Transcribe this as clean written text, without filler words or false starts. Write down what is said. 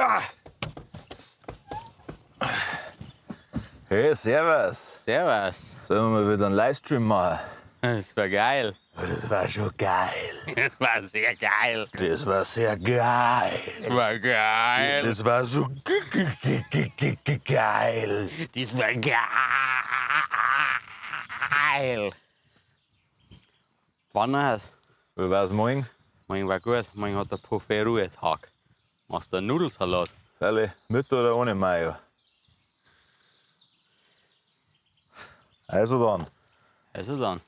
Ah. Hey, servus. Servus. Sollen wir mal wieder einen Livestream machen? Das war geil. Das war schon geil. Das war sehr geil. Das war sehr geil. Das war geil. Das war so geil. Das war geil. Wann war's? Wie war's morgen? Morgen war gut. Morgen hat der Buffet Ruhetag. Machst du einen Nudelsalat? Freilich, mit oder ohne Mayo? Also dann. Also dann.